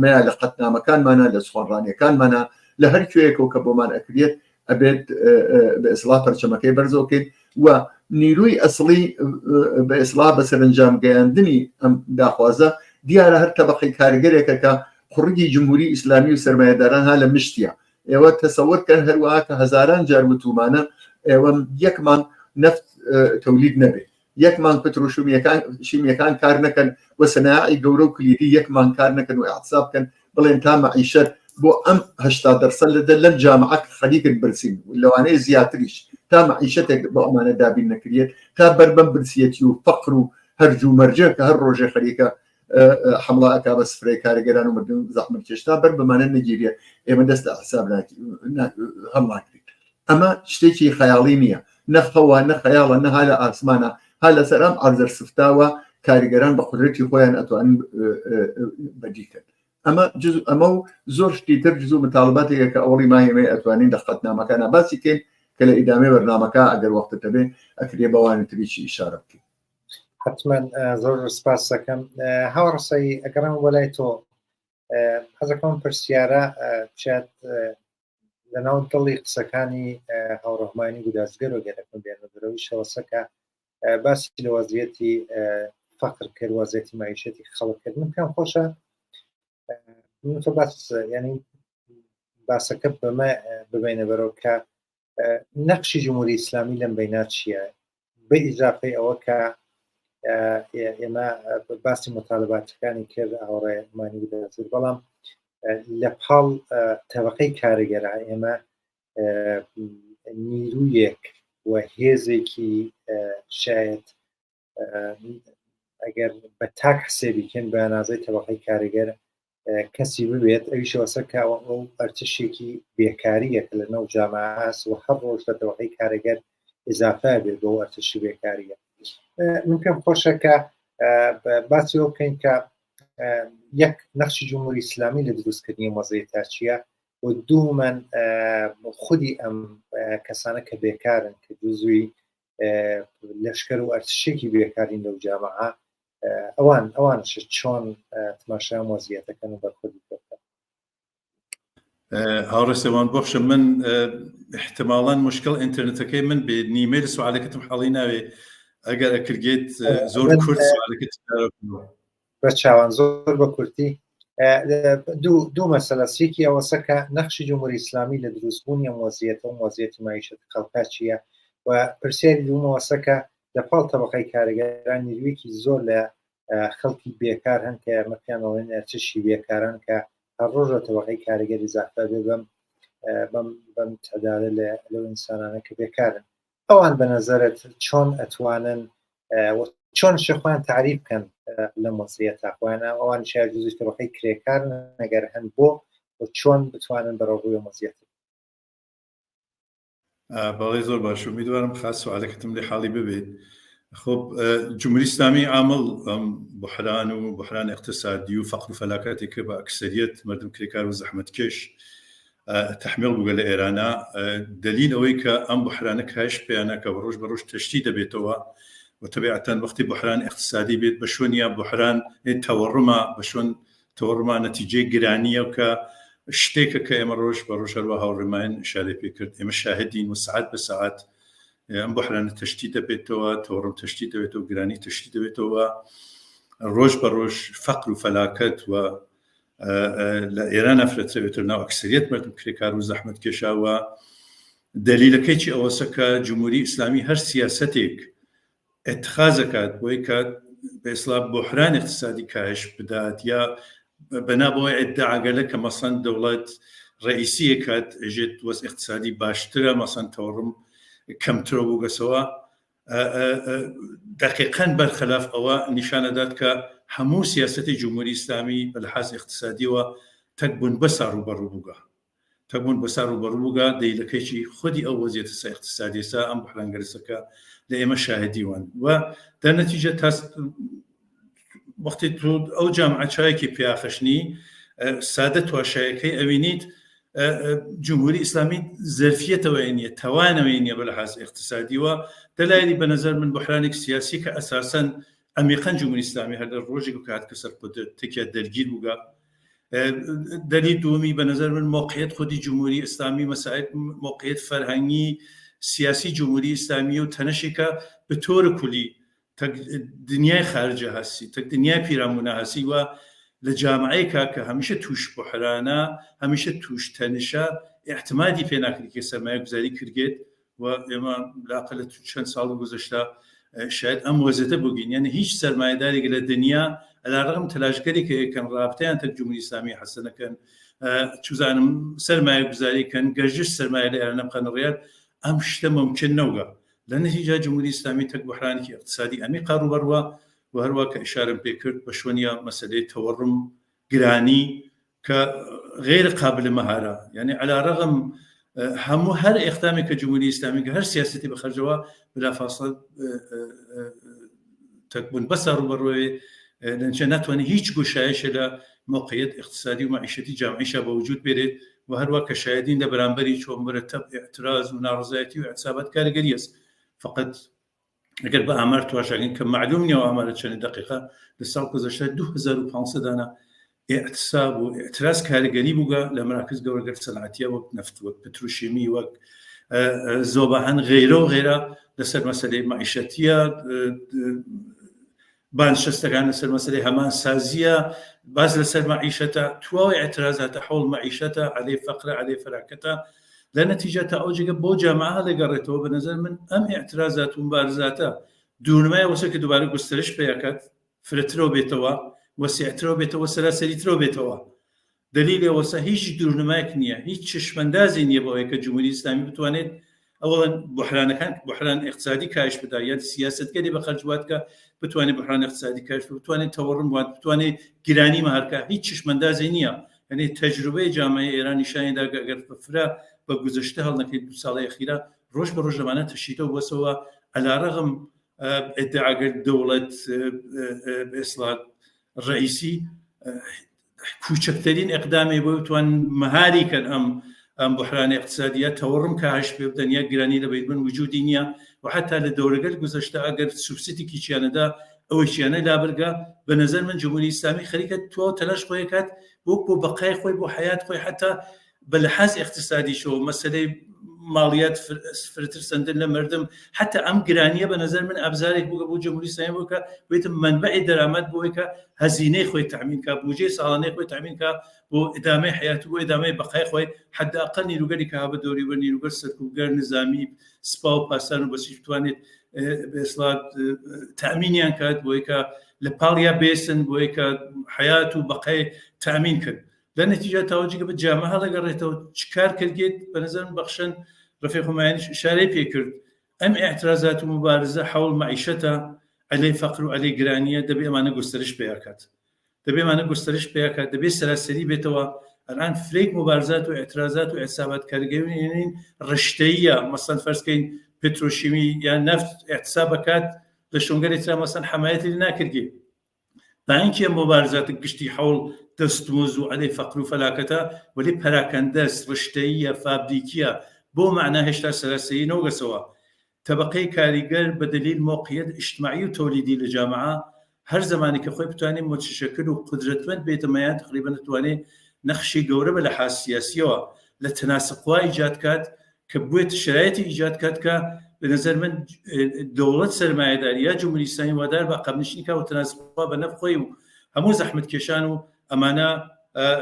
مایا لە قەتنامەکانمانە لە سخۆنڕانیەکانمانە لە هەر کوێیەکەوە کە بۆمان ئەکرێت ئەبێت بە ئیسڵا پەرچەمەکەی بەرزەوکەین و نیروی ئەسڵی بە ئیسڵا بە سەرنجام گەیاندنی ئەم داخوازە دیارە هەر تەبقەی کارگەرێکە کە قوڕگی جمهوری ئیسلامی و سەرمایەداران ها لە مشتیە ئێوە تەسەوەر کەن هەروەها کە هەزاران جار وتومانە ئێوە یەک مانگ نەفت تەولید نەبێ یەک مانگ پترۆشیمیەکان شیمیەکان کار نەکەن و سەناعی گەورە و کلیدی یەک مانگ کار نەکەن و اعتصاب بکەن بڵێن تا مەعیشەت بۆ ئەم 80 دەرسەد لە لەم جامعە خەریکن برسین لەوانەیە زیاتریش تا مەعیشەتێک بۆ ئەمانە دابین نەکرێت تا بەر بەم برسیەتی و فەقر و هەرج و مەرجە کە هەر ڕۆژێ خەریکە حمڵە ئەکا بە سفرەی کارگەران و مردن زەحمەت کێش تا بەر بەمانە نەگیرێ ئێمە دەست لە حساب هەڵناگرین ئەمە شتێکی خەیاڵی نییە نە خەوە نە خەیاڵە نە ها لە ئاسمانە ها لەسەر ئەم عەرزە سفتاوە کاریگەران بە قودرەتی خۆیان ئەتوانن بەدیکەن ئەمە جز ئەمە و زۆر شتی تر جزو متاڵباتێکە کە ئەوڵی ماهێمەی ئەتوانین لە قەتنامەکانە باسی کەین کە لە ئیدامەی بەرنامەکە ئەگەر وەختت هەبێ ئەکرێ بەوانی تریشی ئیشارە بکەین. حتمما زۆر سپاس دەکەم هاوڕسەی ئەگەڕم بۆ لای تۆ حەزەکەم پرسیارە شاید لەناو دڵی قسەکانی هاوڕەهمانی گودازگەر و گەرەکم بێنە دەرەوەی شەوەسەکە باسی لە وەزیەتی فەقر کرد وەزیەتی معیشەتی خەڵک کرد من پێم خۆشە من تۆ باس ینی باسەکە بەمە ببینە بەرەوە کە نەقشی جمهوری ئیسلامی لەم بەینا چییە؟ بە ئیزافەی ئەوە کە ئێمە باسی مطالباتەکانی کرد ئاوڕێ مانی بدەزر بەڵام لە پاڵ تەبقەی کارگەرا ئێمە نیرویەک و هێزێکی شاید ئەگەر بە تاک حسێبی کەن بە ئەنازەی تەبقەی کارگەر کەسی ببێت ئەویشەوە سەر کە ئەو ئەرتشێکی بێکاریە کە لە ناو جامعاس و هەر ڕۆژ لە تەبقەی کارگەر ئضافە بێت بۆ ئەرتشی بێکاریە من پێم خۆشە کە باسی ئەو بکەین کە یەک نەخشی جمهوری ئیسلامی لە دروستکردنی مەزەی چییە و دوومەن خودی ئەم کەسانە کە بێکارن کە جزوی لەشکر و ئەرتشێکی بێکارین لەو جامعە ئەوان ئەوان چۆن تماشا وەزیەتەکەن و بەرخودی بکەن هاوڕێ سێوان بەخشە من احتماڵەن مشکل ئینتەرنێتەکەی من بێ نیمەی لە سوالەکەتم حاڵی ناوێ ئەگەر ئەکرگێت زۆر کورت سوالەکەت بە چاوان زۆر بە کورتی دوو مەسەلە سیکی ئەوەسە کە نەخشی جمهوری ئیسلامی لە دروستبوونی ئەم وەزیەتە و وەزیەتی مایشەت خەڵکا چییە و پرسیاری دوومەوەسە کە لە پاڵ تەبقەی کارگەران نیرویەکی زۆر لە خەڵکی بێکار هەن کە ئێمە پێیان ئەڵێن ئەرتشی بێکاران کە هەر ڕۆژ لە تەبقەی کارگەری زافتە بێ بەم بەم بەم تەدارە لە لەو ئینسانانە کە بێکارن ئەوان بە نەزەرت چۆن ئەتوانن چۆن خۆیان تعریف بکەن لەم وەزیەتە خۆیان ئەوان شاید جزوی تەبقەی کرێکار نەگەر هەن بۆ چۆن بتوانن بەرەوڕووی وەزیەت بەڵێ زۆر باش امیدوارم خاص سوالەکەتم لێ حاڵی ببێت خب جمهوری اسلامی عامل بحران و بحران اقتصادی و فقر و فلاکەتی کە بە ئەکسەریەت مردم کرێکار و زەحمەتکێش تەحمیڵ بووگە لە ئێرانە دەلیل ئەوەی کە ئەم بحرانە کاش پێیانە کە ڕۆژ بە ڕۆژ تەشتی دەبێتەوە و تەبیعەتەن وەختی بحران اقتصادی بێت بە شوێن یا بحران تەوەڕما بە شوێن تەوەڕما نەتیجەی گرانیە کە شتێکە کە ئێمە ڕۆژ بە ڕۆژ هەروە هاوڕێمایان ئشارەی پێ کرد ئێمە شاهدین و سەعات بە سەعات ئەم بحرانە تەشتی دەبێتەوە تەوەڕم تەشتی دەبێتەوە گرانی تەشتی دەبێتەوە ڕۆژ بە ڕۆژ فەقر و فەلاکەت و لە ئێران ئەفرەترەوێتەوە ناو ئەکسریەت مردم کرێکار و زەحمەت کێشاوە دلیلەکەی چی ئەوەسە کە جمهوری ئیسلامی هەر سیاسەتێک اتخاذەکات بۆی کە بە ئیسلا بحران اقتصادی کاهش بدات یا بەنا بۆی ادعاگەلە کە مەسەن دەوڵەت ڕئیسیە کات ئێژێت وەز اقتصادی باشترە مەسەن تەوەڕم کەمترە بووگەسەوە دقیقا بەرخلاف ئەوە نیشانەدات کە هەموو سیاسەتی جمهوری ئیسلامی بە لحاظ اقتصادیەوە تەک بنبەسا ڕووبەڕوو بووگە تەک بنبەسا ڕووبەڕوو بووگە دەیلەکەیی خودی ئەو وەزیەتە سە اقتصادیەسە ئەم بحرانگەرسەکە لە ئێمە شاهدیوان و در نەتیجە تا وەختی تۆ ئەو جامعە چایەکی پیاخشنی. سادە تواشایەکەی ئەوینیت جمهوری ئیسلامی زەرفیەتەوەی نییە تەوانەوەی نییە بە لەحاز اقتصادیوە دەلایلی بە نظر من بحرانێک سیاسی کە ئەساسەن عمیقا جمهوری ئیسلامی هەر لە ڕۆژێک کات کە سەر قودرەت تکیا دەرگیر بووگە دلیل دووەمی بە نظر من موقعیت خودی جمهوری ئیسلامی مەسائل موقعیت فەرهەنگی سیاسی جمهوری ئیسلامی و تەنەشێکە بە تۆر کولی تەک دنیای خارجە هەسی تەک دنیای پیرامونە هەسی و لە جامعەیەکا کە هەمیشە تووش بحرانە هەمیشە تووش تەنشە اعتمادی پێ ناکرێت کە سەرمایە گوزاری کردگێت و ئێمە لاقە لە چەند ساڵ گوزەشتە شاید ئەم وەزێتە بگین یعنی هیچ سەرمایەدارێک لە دنیا علی رغم تلاشگەری کە یەکەن رابطەیان تەک جمهوری ئیسلامی حەسەنەکەن چوزانم سەرمایە گوزاری کەن گەرجش سەرمایە لە ئێران بخەنە ڕیاد ئەم شتە ممکن نەوگە لە نەتیجە جمهوری ئیسلامی تەک بحرانێکی اقتصادی عمیقا ڕوبەڕوە و هەروە کە ئشارەم پێ کرد بە شوێنیا مەسەلەی تەوەڕم گرانی کە غیر قابل مهارە یعنی علی رغم هەموو هەر اقدامێک کە جمهوری ئیسلامی کە هەر سیاسەتی بەخەرجەوە بلا فاصلە تەکبوون بەسە ڕوبەڕوێ لەنچە ناتوانێت هیچ گوشایشە لە موقعیت اقتصادی و معیشەتی جامعیشە بە وجود بێرێت و هەروە کە شایدین لە بەرامبەری چۆن مرتب اعتراض و ناڕزایەتی و اعتصابات کارگەریەس فقط ئەگەر بە ئامار تواشاگەن کە معلوم نییە ئامارە چەند دقیقە لە ساڵ گذشتە 2500 دانە اعتصاب و اعتراض کاریگەری بووگە لە مراکز گەورەگەر سەنعەتیە وەک نەفت وەک پتروشیمی وەک زۆبەهەن غیرە و غیرە لەسەر مەسەلەی معیشەتیە بانشەستەکان لەسەر مەسەلەی هەمان سازیە باز لەسەر مەعیشەتە تواوی اعتراضاتە حول مەعیشەتە عەلەی فەقرە عەلەی فەراکەتە لە نەتیجە تا ئەو جێگە بۆ جامعە هەڵێگەڕێتەوە بە نظر من ئەم اعتراضات و مبارزاتە دوورنمای وەسە کە دووبارە گوسترش پێکات فرەترەوە بێتەوە وەسیعترەوە بێتەوە سەراسەریترەوە بێتەوە دەلیلی ئەوەسە هیچ دوورنمایەک نییە، هیچ چشمەندازی نییە بۆ ئەوەی کە جمهوری ئیسلامی بتوانێت ئەوەڵەن بحرانەکان بحران اقتصادی کاهش بدا یان سیاسەتگەلی بە خەرج بات کە بتوانێت بحران اقتصادی کاهش بتوانێت تەوەڕم بات بتوانێت گرانی مەهارکە هیچ چشمەندازی نییە یعنی تەجروبەی جامعەی ئێران نیشانی دا کە ئەگەر فرە بە گوزەشتە هەڵنەکەیت دو ساڵی ئەخیرا ڕۆژ بە ڕۆژ لەمانە تەشیتەوە بۆسەوە علی رغم ادعاگەر دەوڵەت ئێسڵات ڕئیسی کوچکترین اقدامێ بۆ بتوان مەهاری کەن ئەم ئەم بحران اقتصادیە تەوەڕم کاهش پێ بدەن یا گرانی لە بین وجودی نییە و حتا لە دەورەگەل گوزەشتە ئەگەر سوبسیدێکی چیانەدا ئەوەی چیانە لابرگە بە نظر من جمهوری ئیسلامی خەریکە تۆ تەلاش خۆی کات بۆ بۆ بەقای خۆی بۆ حیات خۆی حتا بە لحاظ اقتصادیشەوە مەسەلەی ماڵیات فرەتر سەندن لە مردم حتا ئەم گرانیە بە نظر من ئەبزارێک بووگە بۆ جمهوری ئیسلامی بوو کە بێتە منبعی دەرامەت بۆی کە هەزینەی خۆی تامین کا بودجەی ساڵانەی خۆی تامین کا بۆ ئیدامەی حیات و بۆ ئیدامەی بەقای خۆی حد ئەقل نیروگەری کە بە دەوری بە نیروگەر سەرکوبگەر نظامی سپا و پاسدار و بەسیج بتوانێت بە ئێسڵا تامینیان کات بۆی کە لە پاڵیا بێسن بۆی کە حیات و بەقای تامین کرد لە نەتیجە تاوجگە بە جامە هەڵەگەڕێتەوە چ کار کردێت بە نظر من بەخشن ڕفیق همایانیش ئشارەی پێ کرد ئەم اعتراضات و مبارزە حەوڵ مەعیشەتە عەلەی فەقر و عەلەی گرانیە دەبێ ئەمانە گوستەرش پێیا کات دەبێ ئەمانە گوستەرش پێیا کات دەبێ سەراسەری بێتەوە الان فرەیک مبارزات و اعتراضات و اعتصابات کارگەرین ڕشتەیە مەسەن فەرزکەین پترۆشیمی یان نەفت اعتصاب بکات لە شونگەری ترا مەسەن حمایەتی ناکردی بانکی ئەم مبارزات گشتی حەوڵ دەستمۆز و عەلەی فەقر و فەلاکەتە وەلی پەراکەندەس، ڕشتەییە، فابریکیە، بۆ مەعنا هێشتا سەراسەری نەوگەسەوە. تەبەقەی کاریگەر بە دەلیل مۆقعیەت ئیجتماعی و تەولیدی لە جامعە هەر زەمانی کە خۆی بتوانێ متشکل و قودرەتمەند بێتە مەیان تەقریبەن دەتوانێ نەخشی گەورە بە لەحاز سیاسیەوە لە تەناسقوا ئیجاد کات کە بێت شرایطی ئیجاد کات کە به نظر من دەوڵەت سەرمایەداری یا جمهوری ئیسلامی وادار بە قەبنشینی کا و تەناسقوا بە نەف خۆی و هەموو زەحمەت کێشان و ئەمانە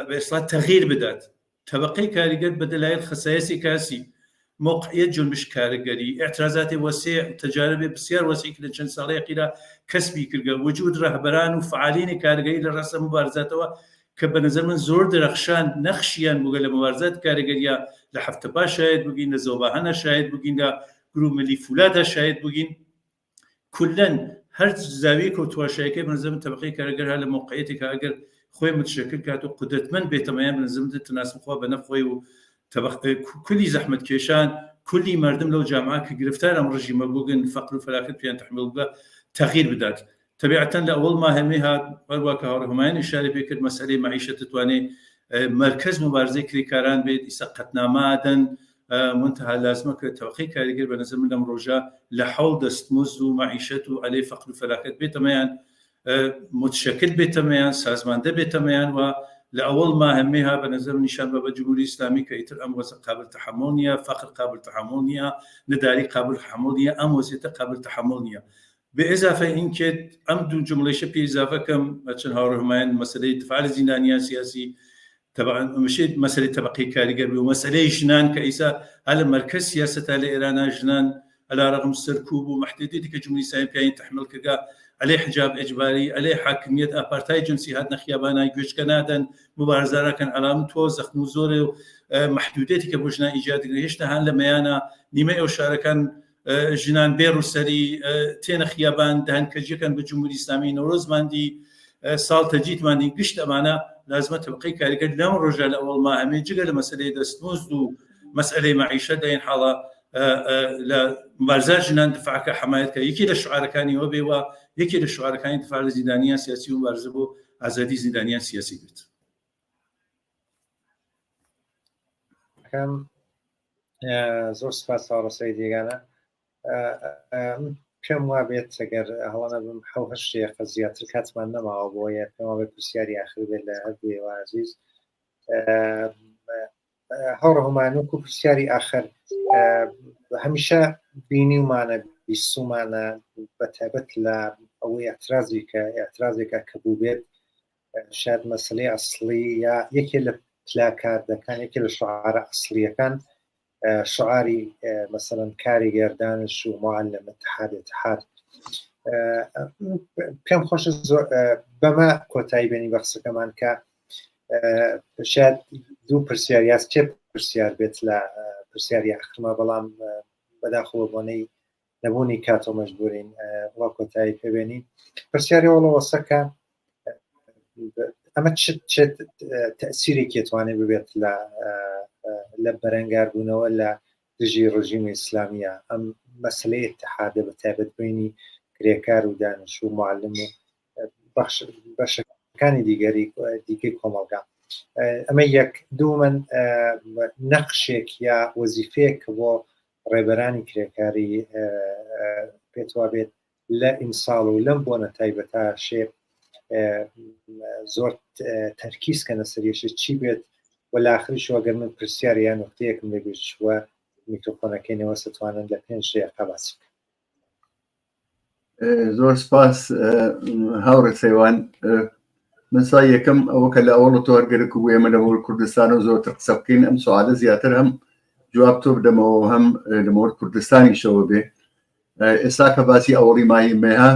بە ئێستا تەغییر بدات طبقەی کاریگەر بە دەلایل خەسایسی کاسی موقعیت جنبش کارگەری اعتراضات وسیع تجارب بسیار وسیع کە لە چەند ساڵەی ئەخیرا کەسبی کردگە وجود رهبران و فعالین کارگەری لە ڕەسە مبارزاتەوە کە بە نظر من زۆر درەخشان نەخشیان بووگە لە مبارزات کارگەریە لە هەفتەپا شاید بگین لە زۆباهەنە شاید بگین لە گروه ملی فولادا شاید بگین کلەن هەر زاویەکە و تواشایەکەی بە نظر من تەبقەی کارگەر هەر لە مەوقعیەتێکا ئەگەر خۆی متشکل کات و قودرەتمەند بێتەمەیان بە نظر من تناسب خوا بە نەف خۆی و تەبق کولی زەحمەت کێشان کولی مردم لەو جامعە کە گرفتار ئەم ڕژیمە بووگن فەقر و فەلاکەت پێیان تەحمیل بووگە تەغییر بدات تەبیعەتەن لە ئەوەڵ ماهەمێ هات هەروا کە هاوڕێ هومایون ئیشارەی پێ کرد مەسئەلەی مەعیشەت دەتوانێ. مەرکەز موبارزەی کرێکاران بێت ئیسە قەتنامە ئەدەن منتها لازمە کە تەبقەی کاریگەر بە نظر من لەم ڕۆژە لە حەوڵ دەستمزد و مەعیشەت و عەلەی فەقر و فەلاکەت بێتەمەیان متشکل بێتەمەیان سازماندە بێتەمەیان و لە ئەوەڵ ماهمێها بە نظر نیشان بە بە جمهوری ئیسلامی کە ئیتر ئەم وەزع قابل تەحەموڵ نییە فەقر قابل تەحەموڵ نییە نەداری قابل تەحەموڵ نییە ئەم وەزیەتە قابل تەحەموڵ نییە بە ئێزافەی ئینکێ ئەم دوو جومڵەیشە پێ ئیزافە کەم هەرچەند هاوڕێ هومایون مەسەلەی دفاع لە زیندانیان سیاسی تەبعەن مشێت مەسەلەی تەبەقەی کاریگەر بێ و مەسەلەی ژنان کە ئیسا ها لە مەرکەز سیاسەتا لە ئێرانا ژنان علی رغم سەرکوب و مەحدودیەتی کە جمهوری ئیسلامی پیاین تەحمیل کردگە عەلەی حجاب ئێجباری عەلەی حاکمیەت ئاپارتاید جنسی هاتنە خیابانا گوێچکە نادەن موبارزە ناکەن عەلام تۆ زەخم و زۆرێ و مەحدودیەتی کە بۆ ژنان ئیجاد کرد هێشتا هان لە مەیانا نیمەی ئەو شارەکان ژنان بێ ڕووسەری تێنە خیابان دهن کەجیەکەن بە جمهوری ئیسلامی نەورۆزمان دی ساڵ تەجیدمان دی گشت ئەمانە لازمە تەبقەی کاریگەر لەم ڕۆژە لە ئەوەڵ ماهەمێ جگە لە مەسەلەی دەستمزد و مەسئلەی مەعیشەت لە این حاڵە لە مبارزە ژنان دفاعکە حمایەت کە یەکێ لە شعارەکانی وە بێ و یەکێ لە شعارەکانی دفاع لە زیندانیان سیاسی و مبارزە بۆ ئازادی زیندانیان سیاسی بێت. زۆر سپاس هاوڕێ سەید یگانە پێم وا بێت ئەگەر هەڵە نەبم حەو هەشت دقیقە زیاتر کاتمان نەماوە بۆیە پێم وا بێت پرسیاری ئاخر بێت لە هەردوو ئێوە ئازیز هاوڕێ هومایون وەکو پرسیاری ئاخر هەمیشە بینیومانە بیستومانە بە تایبەت لە ئەوەی اعترازی کە اعترازێکە کە بوو بێت شاید مەسلەی ئەسڵی یا یەکێ لە پلاکاردەکان یەکێ لە شعارە ئەسڵیەکان شعاری مەسەلەن کاری گەردانش و معلم اتحاد اتحاد پێم خۆشە زۆر بەمە کۆتایی بێنی بە قسەکەمان کە شاید دوو پرسیار یا سێ پرسیار بێت لە پرسیاری ئاخرما بەڵام بەداخەوە بۆنەی نەبوونی کاتۆ مەجبورین وا کۆتایی پێبێنین پرسیاری وەڵەوەسەکە ئەمە چ تەسیرێکی توانێت ببێت لە لە بەرەنگاربوونەوە لە دژی ڕژیمی ئیسلامیە ئەم مەسلەی اتحادە بە تایبەت بینی کرێکار و دانش و معلم و بەخش بەشەکانی دیگەری دیکەی کۆمەڵگا ئەمە یەک دوو من نەقشێک یا وەزیفەیەک کە بۆ ڕێبەرانی کرێکاری پێتوا بێت لە ئیمساڵ و لەم بۆنە تایبەتە شێ زۆر تەرکیز کەنە سەریشە چی بێت و لاخریش وەگەر من پرسیار یان نقطەیەکم لەبیر چووە میکرۆفۆنەکەی نەوە سەتوانن لە پێنج دقیقە باسی بکەن. زۆر سپاس هاوڕێ سەیوان من سا یەکەم ئەوە کە لە ئەوڵ تۆ هەرگەرک بوو ئێمە لە مۆر کوردستان و زۆرتر قسە بکەین ئەم سوالە زیاتر هەم جواب تۆ بدەمەوە هەم لە مۆر کوردستانیشەوە بێ ئێستا کە باسی ئەوەڵی ماهی مێها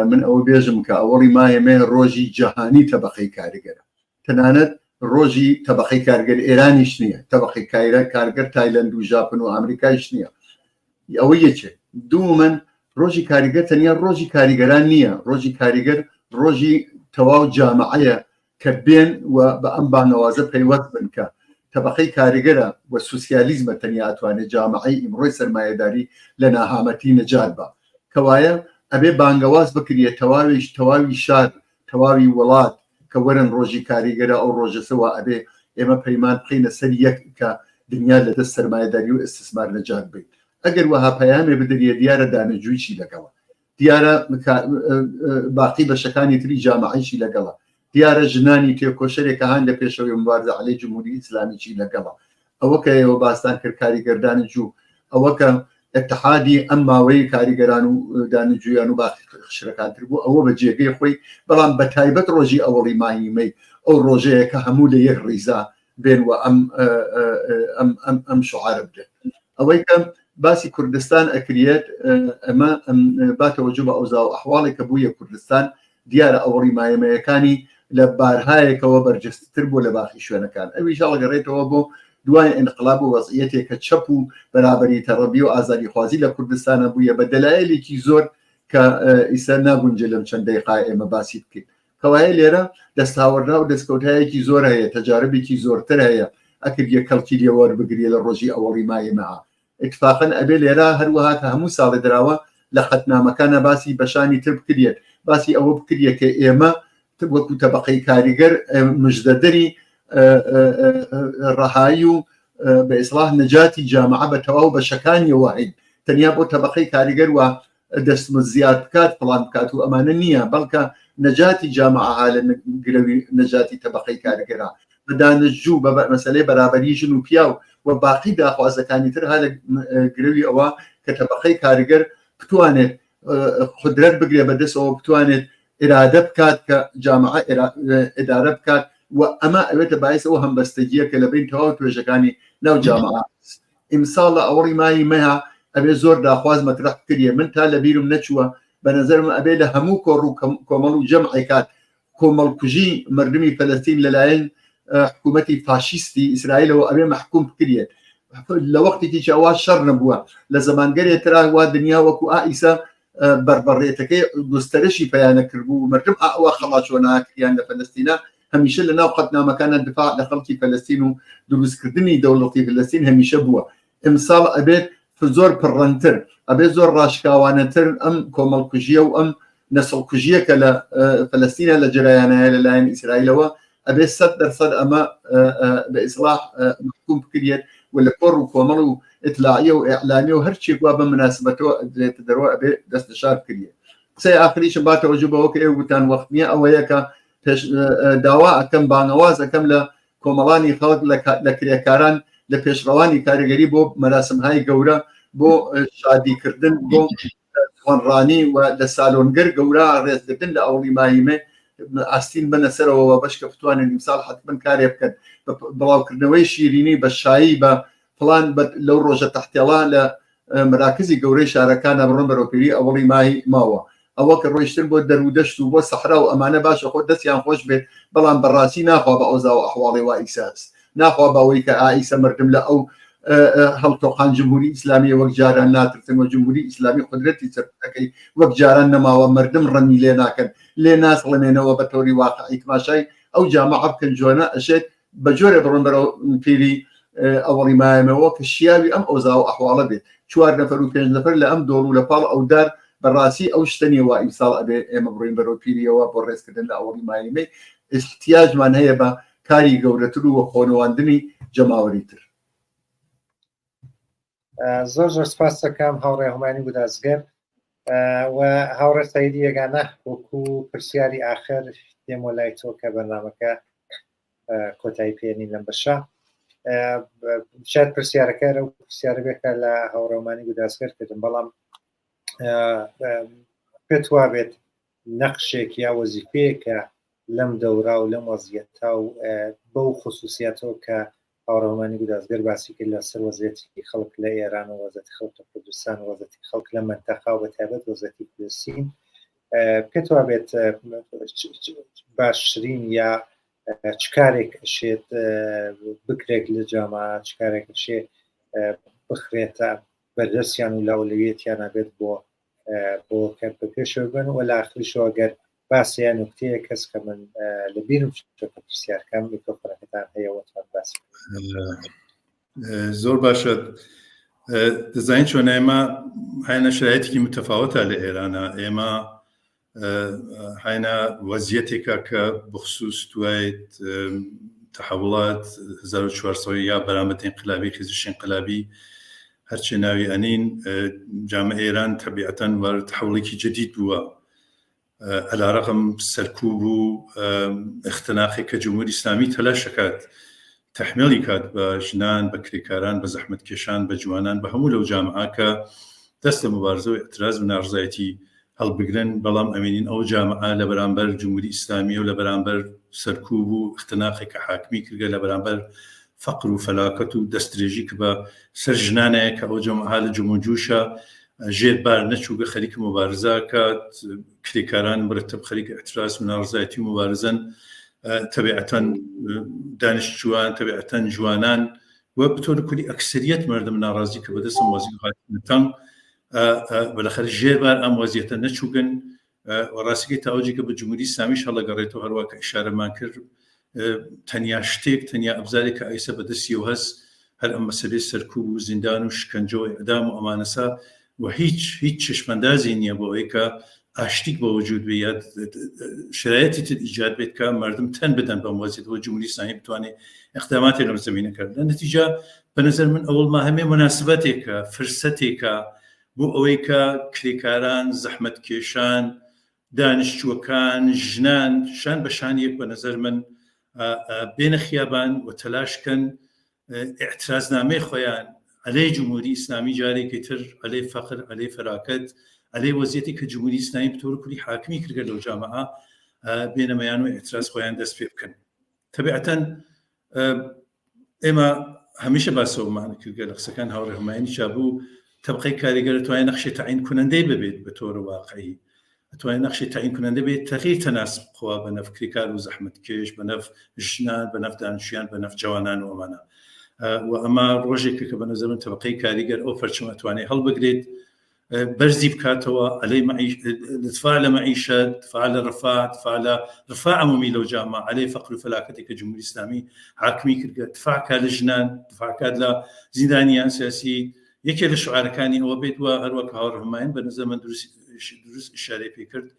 من ئەوە بێژم کە ئەوەڵی ماهی مێ ڕۆژی جەهانی تەبقەی کارگەرە تەنانەت ڕۆژی تەبقەی کارگەر ئێرانیش نییە تەبقەی کایرە کارگەر تایلەند و ژاپن و ئەمریکایش نییە ئەوە یەکێک دوو من ڕۆژی کاریگەر تەنیا ڕۆژی کاریگەران نییە ڕۆژی کاریگەر ڕۆژی تەواو جامعەیە کە بێن و بە ئەم بانگەوازە پەیوەست بن کە تەبەقەی کارگەرە و سوسیالیزمە تەنیا ئەتوانێت جامعەی ئیمڕۆی سەرمایەداری لە ناهامەتی نەجات با کەوایە ئەبێ بانگەواز بکریە تەواویش تەواوی شار تەواوی وڵات کە وەرن ڕۆژی کاریگەرە ئەو ڕۆژەسەوە ئەبێ ئێمە پەیمان بخەینە سەر یەک کە دنیا لە دەست سەرمایەداری و ئیستسمار نەجات بین ئەگەر وەها پەیامێ بدریە دیارە دانەجوویی لەگەڵە دیارە باقی بەشەکانی تری جامعەیشی لەگەڵە دیارە ژنانی تێکۆشەرێک کە هان لە پێشەوەی مبارزە عەلەی جمهوری ئیسلامیی لەگەڵە ئەوە کە ئێوە باستان کرد کاریگەردانی جوو ئەوە کە اتحادی ئەم ماوەی کاریگەران و دانیجویان و باقی قشرەکانتر بوو ئەوە بە جێگەی خۆی بەڵام بە تایبەت ڕۆژی ئەوەڵی مانگی مەی ئەو ڕۆژەیە کە هەموو لە یەک ڕیزا بێن و ئەم ئەم ئەم ئەم شعارە بدەن ئەوەی کە باسی کوردستان ئەکرێت ئەمە با تەوەجو بە ئەوزا و ئەحواڵێک کە بوویە کوردستان دیارە ئەوەڵی مایەمەیەکانی لە بارهایەکەوە بەرجەستتر بوو لە باقی شوێنەکان ئەویش هەڵگەڕێتەوە بۆ دوای ئینقلاب و وەزعیەتێک کە چەپ و بەرابەری تەڕەبی و ئازادیخوازی لە کوردستانە بوویە بە دەلایلێکی زۆر کە ئیسە ناگونجێ لەم چەند دەیقا ئێمە باسی بکەین کەوایە لێرە دەستهاوەردا و دەستکەوتایەکی زۆر هەیە تەجاربێکی زۆرتر هەیە ئەکردیە کەڵکی لێ وەربگریە لە ڕۆژی ئەوەڵی مایمەها اتفاقا ئەبێ لێرە هەروەها کە هەموو ساڵێ دراوە لە قەتنامەکانە باسی بەشانی تر بکریەت باسی ئەوە بکریە کە ئێمە وەکو تەبقەی کاریگەر مژدەدەری ڕەهایی و بە ئیسڵاح نەجاتی جامعە بە تەواو بەشەکانیەوە هەین تەنیا بۆ تەبقەی کاریگەر وە دەستمزد زیاد بکات فڵان بکات و ئەمانە نییە بەڵکە نەجاتی جامعە ها لە گرەوی نەجاتی تەبقەی کارگەرە بە دانشجوو بە مەسەلەی بەرابەری ژن و پیاو و باقی داخوازەکانی تر ها لە گرەوی ئەوە کە تەبقەی کارگەر بتوانێت قدرەت بگرێ بە دەستەوە بتوانێت ئیرادە بکات کە جامعە ئیدارە بکات و ئەمە ئەوێتە باعث ئەو هەمبەستەگیە کە لە بین تەواو توێژەکانی ناو جامعە ئیمساڵ لە ئەوەڵی مای مەیا ئەبێ زۆر داخواز مەترەح بکریێ من تا لە بیرم نەچووە بە نەزەرم ئەبێ لە هەموو کۆڕ و کۆمەڵ و جەمعێکات کۆمەڵکوژی مردمی فەلەستین لەلایەن حکوومەتی فاشیستی ئیسرائیلەوە ئەبێ مەحکوم بکرێت لە وەختێکی چاوا شەڕ نەبووە لە زەمانگەرێ ترا وا دنیا وەکو ئائیسە بەربەڕێتەکەی گوستەرشی پەیانە کردبوو مردم ئاوا خەڵاچۆ ناکریان لە فەلەستینە هەمیشە لە ناو قەتنامەکانە دفاع لە خەڵکی فەلەستین و دروستکردنی دەوڵەتی فلستین هەمیشە بووە ئمساڵ ئەبێت زۆر پڕڕەنگتر ئەبێت زۆر ڕاشکاوانەتر ئەم کۆمەڵکوژیە و ئەم نەسڵکوژیە کە لە فلستینە لە جرایانایە لەلایەن ئیسرائیلەوە ئەبێ 100% ئەمە بە ئیسلاح محکوم بکرێت و لە کۆڕ و کۆمەڵ و ئیتلاعیە و ئیعلامیە و هەرچێک وا بە مناسبەتەوە ئەدرێتە دەرەوە ئەبێ دەست لە شار بکرێت. قسەی ئاخریشم با تەوەجو بەوە کە ئێوە گوتان وەخت نییە ئەوەیە کە پێش داوا ئەکەم بانگەواز ئەکەم لە کۆمەڵانی خەڵک لە کرێکاران لە پێشڕەوانی کاریگەری بۆ مەراسمهای گەورە بۆ شادیکردن بۆ خوانڕانی و لە سالۆنگەر گەورە ڕێزگرتن لە ئەوڵی مایمێ ئاستین بنە سەرەوە بەشکە بتوانن ئیمساڵ حتمما کارێ بکەن بە بڵاوکردنەوەی شیرینی بە شایی بە پڵان لەو ڕۆژە تەحتێڵا لە مراکزی گەورەی شارەکانە بڕۆن بەرەو پیری ئەوەڵی مای ماوە ئەوە کە ڕۆیشتن بۆ دەرودەشت و بۆ سەحرا و ئەمانە باشە خۆ دەستیان خۆش بێت بەڵام بەڕاستی ناخوا بە ئەوزا و ئەحواڵی وا ئیسە هەست ناخوا باوەی کە ئایسە مردم لە ئەو هەڵتۆقان جمهوری ئیسلامی وەک جاران ناترسن و جمهوری ئیسلامی قدرەتی سەرکوتەکەی وەک جاران نەماوە مردم ڕەنگی لێ ناکەن لێ ناسڵەمێنەوە بە تۆری واقعی تماشای ئەو جامعە بکەن جۆنە ئەشێت بە جۆرێ بڕۆن بەرەو پیری ئەوەڵی مایەمەوە کە شیاوی ئەم ئەوزا و ئەحواڵە بێت چوار نەفەر و پێنج نەفەر لە ئەم دۆڵ و لە پاڵ ئەودار بەڕاستی ئەو شتە نییە وا ئیمساڵ ئەبێ ئێمە بڕۆین بەرەو پیریەوە بۆ ڕێزکردن لە ئەوەڵی مایەمەی احتیاجمان هەیە بە کاری گەورەتر و خۆنواندنی جەماوەری تر. زۆر زۆر سپاس دەکەم هاوڕێ هومانی گودازگەر و هاوڕێ سەیدی یەگانە وەکو پرسیاری ئاخر دێمۆ لای تۆ کە بەرنامەکە کۆتایی پێنی لەم بەشە شاید پرسیارەکە ئەو پرسیارە بێت کە لە هاوڕێمانی گودازگەر کردم بەڵام پێت وا بێت نەقشێک یا وەزیفەیەکە لەم دەورا و لەم وەزیەتا و بەو خصوصیاتەوە کە هاوڕێمانی گودازگەر باسی کرد لە سەر وەزیەتی خەڵک لە ئێران و وەزیەتی خەڵک لە کوردستان و وەزیەتی خەڵک لە مەنتەقا و بە تایبەت وەزیەتی فلستین پێت وا بێت باشترین یا چ کارێک ئەشێت بکرێت لە جاما چ کارێک ئەشێ بخرێتە بەردەستیان و لە ئەولەویەتیانە بێت بۆ بۆ کە بە پێشەوە بن و لە ئاخریشەوە گەر باسە یا نوکتەیە کەس کە من لە بیرم چۆتە پرسیارکەم میکرۆفۆنەکەتان هەیە وەتوان باس زۆر باشە دەزانین چۆن ئێمە هەینە شرایەتێکی متەفاوتە لە ئێرانە ئێمە هەینە وەزیەتێکە کە بخصوص دوای تحولات 1400 یا بەرامەت انقلابی خیزش انقلابی هەرچێ ناوی ئەنین جامە ئێران تەبیعەتەن وارد تحوڵێکی جدید بووە عەلارەغم سەرکوب و اختناقێک کە جمهوری ئیسلامی تەلاش ئەکات تەحمیلی کات بە ژنان بە کرێکاران بە زەحمەتکێشان بە جوانان بە هەموو لەو جامعە کە دەست لە مبارزە و اعتراض و ناڕزایەتی هەڵبگرن بەڵام ئەمینین ئەو جامعە لە بەرامبەر جمهوری ئیسلامی و لە بەرامبەر سەرکوب و اختناقێک کە حاکمی کردگە لە بەرامبەر فەقر و فەلاکەت و دەستدرێژی کە بە سەر ژنانەیە کە ئەو جەمعە لە جموجوشە ژێر بار نەچووگە خەریکە مبارزە کات کرێکاران مرتب خەریکە اعتراض و ناڕزایەتی و مبارزەن تەبیعەتەن دانیشتوان تەبیعەتەن جوانان و بتۆر کولی ئەکسریەت مردم ناڕازی کە بەدەستم وەزیر هاتنە تەنگ بالاخره ژێر بار ئەم وەزیەتە نەچووگن و ڕاستەکەی تاوجی کە بە جمهوری ئیسلامیش هەڵەگەڕێتەوە هەروە کە ئیشارەمان کرد تەنیا شتێک تەنیا ئەبزارێک کە ئایسە بەدەستیەوە هەست هەر ئەم مەسەلەی سەرکوب و زیندان و شکەنجە و ئیعدام و ئەمانەسا و هیچ هیچ چشمەندازی نییە بۆ ئەوەی کە ئاشتیک بە وجود بێ یا شرایطی تر ئیجاد بێت کە مردم تەن بدەن بەم وەزیەتەوە جمهوری ئیسلامی بتوانێت اقداماتی لەم زمینە کرد لە نتیجە بە نظر من ئەوڵ ما هەمێ مناسبەتێکە فرسەتێکە بۆ ئەوەی کە کرێکاران زەحمەتکێشان دانیشتووەکان ژنان شان بە شان یەک بە نظر من بێنە خیابان و تەلاش کەن ئیعترازنامەی خۆیان عەلەی جمهوری ئیسلامی جارێکی تر عەلەی فەقر عەلەی فەراکەت عەلەی وەزیەتی کە جمهوری ئیسلامی بتۆر کولی حاکمی کردگە لەو جامعە بێنە مەیان و ئیعتراز خۆیان دەست پێ بکەن تەبیعەتەن ئێمە هەمیشە باسەوەمان کردگە لە قسەکان هاوڕێ هەمایانی چابوو تەبقەی کاریگەر توانێت نەخشی تەعین کنەندەی ببێت بە تۆرە واقعی ئەتوانێت نەخشی تەعین کنەندە بێت تەغیر تەناسب قوا بە نەف کرێکار و زەحمەتکێش بە نەف ژنان بە نەف دانشیان بە نەف جوانان و ئەمانە و ئەمە ڕۆژێکە کە بە نظر من تەبقەی کاریگەر ئەو پەرچەمە توانێت هەڵبگرێت بەرزی بکاتەوە عەلەی دفاع لە مەعیشەت دفاع لە رفاه دفاع لە رفاه عمومی لەو جامعە عەلەی فەقر و فەلاکەتی کە جمهوری ئیسلامی حاکمی کردگە دفاع کات لە ژنان دفاع کات لە زیندانیان سیاسی یەکێ لە شعارەکانی ئەوە بێت و هەروەک هاوڕ همایون بە نظر من دروست دروست ئشارەی پێ کرد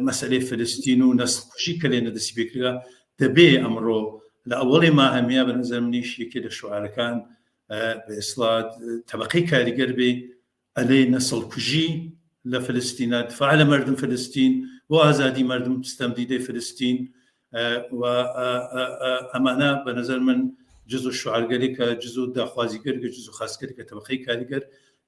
مەسەلەی فلستین و نەسلکوژی کە لێنە دەستی پێکرا دەبێ ئەمڕۆ لە ئەوەڵی ماهەمیە بە نظر منیش یەکێ لە شعارەکان بە ئیسڵا تەبقەی کاریگەر بێ ئەلەی نەسڵ کوژی لە فلستینە دفاع لە مردم فلستین بۆ ئازادی مردم ستەم دیدەی فلستین و ئەمانە بە نظر من جز و شعارگەلێکە جز و داخوازیگەرگە جز و خاستگەرێکە تەبقەی کاریگەر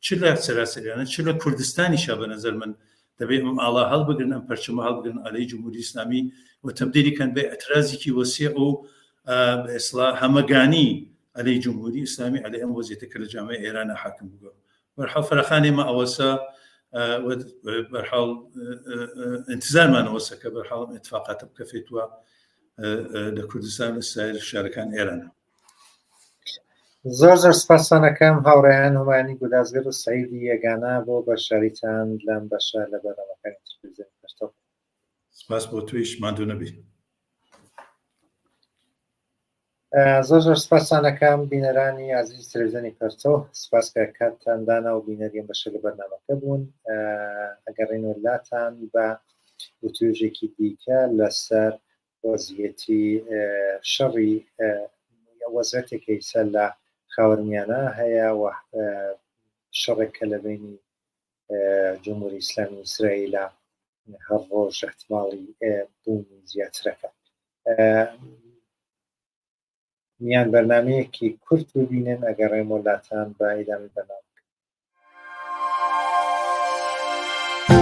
چ لە سەراسەریانە چ لە کوردستانیشا بە نظر من دەبێ ئەم ئاڵا هەڵبگرن ئەم پەرچەمە هەڵبگرن ئالەی جمهوری ئیسلامی و تەبدیلی کەن بە ئەترازێکی وەسیع و بە ئیسڵا هەمەگانی عەلەی جمهوری ئیسلامی عەلەی ئەم وەزیەتە کە لە جامعەی ئێرانە حاکم بووە بەرحاڵ فەرەخان ئێمە ئەوەسە بەرحاڵ انتظارمان ئەوەسە کە بەرحاڵ اتفاقاتە بکەفێتوە لە کوردستان لە سایر شارەکان ئێرانە زۆر زۆر سپاسانەکەم هاوڕێیان هومانی گودازگر و سعیدی یەگانە بۆ بەشداریتان لەم بەشە لە بەرنامەکانی تلویزیۆنی پەرتەو. سپاس بۆ تویش ماندوو نەبی. زۆر زۆر سپاستان ئەکەم بینەرانی ئازیز تەلەڤیزیۆنی پەرتەو سپاس کە کاتتان دانا و بینەری ئەم بەشە لە بەرنامەکە بوون ئەگەڕێنەوە لاتان بە وتوێژێکی دیکە لەسەر وەزیەتی شەڕی وەزعەتێک کە ئیسا لە خاوەرمیانە هەیە و شەڕێک کە لە بینی جمهوری ئیسلامی ئیسرائیلە هەر ڕۆژ احتماڵی بوونی زیاترەکە میان بەرنمەیەکی کورت ببینن ئەگەڕێمەوە لاتان بە ئیدامی بەرنامە.